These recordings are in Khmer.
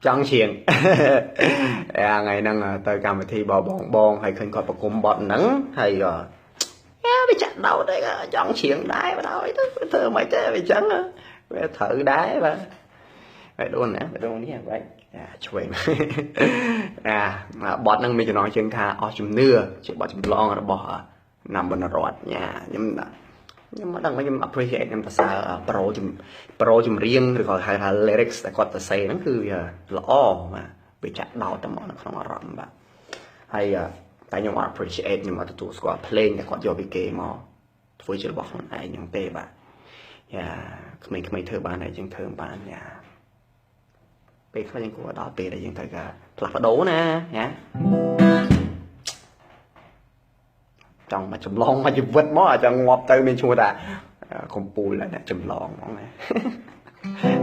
ចង់ច្រៀង ថ្ងៃហ្នឹងទៅកម្មវិធីបងបងបងហើយឃើញគាត់ប្រគំបទហ្នឹងហើយវាចាក់ដោតអីចង់ច្រៀងដែរបណ្ដោយទៅធ្វើមិនទេវាចឹងវាត្រូវដែរបាទបែដូនណាបែដូននេះបែឆ្វេងអាបទហ្នឹងមានចំណងជើងថាអស់ជំនឿជាបទចម្លងរបស់ណាំបនរតញ៉ាខ្ញុំខ្ញុំមិនដឹងខ្ញុំ appreciate ខ្ញុំសរសើរ pro ចម្រៀងឬក៏ហៅថា lyrics ដែលគាត់សរសេរហ្នឹងគឺវាល្អបាទវាចាក់ដោតតែមកនៅក្នុងអារម្មណ៍បាទហើយតែខ្ញុំអត់ appreciate ខ្ញុំអត់ទទួលស្គាល់ភ្លេងដែលគាត់យកពីគេមកធ្វើជារបស់ខ្លួនឯងហ្នឹងទេបាទយ៉ាក្មេងៗធ្វើបានហើយយើងធ្វើបានយ៉ាពេលខ្លះយើងគួរដល់ពេលដែលយើងត្រូវការផ្លាស់ប្ដូរណាណាចង់មកចម្លងមកជីវិតមកអាចងាប់ទៅមានឈ្មោះថាកំពូលអ្នកចម្លងហ្មងណា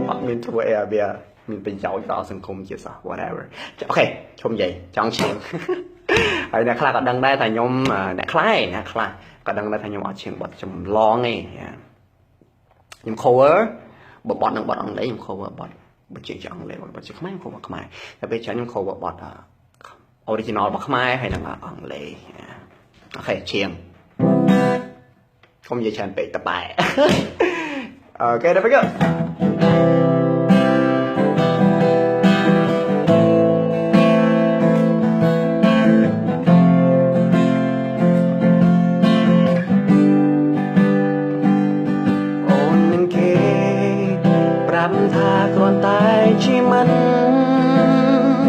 អត់មានធ្វើអីឲ្យវាមានប្រយោជន៍ដល់សង្គមជាសោះ whatever OK ឈុំនិយាយចង់ឈៀងហើយអ្នកខ្លះក៏ដឹងដែរថាខ្ញុំអ្នកខ្លះអ្នកខ្លះក៏ដឹងដែរថាខ្ញុំអត់ឈៀងបទចម្លងទេខ្ញុំ cover បទនឹងបទអង់គ្លេសខ្ញុំ cover បទបើជាអង់គ្លេសបើជាខ្មែរខ្ញុំ cover ខ្មែរតែពេលច្រើនខ្ញុំ cover បទ original របស់ខ្មែរហើយនិងអង់គ្លេស OK ឈៀងកុំនិយាយច្រើនពេកតបែ OK ដល់ពេល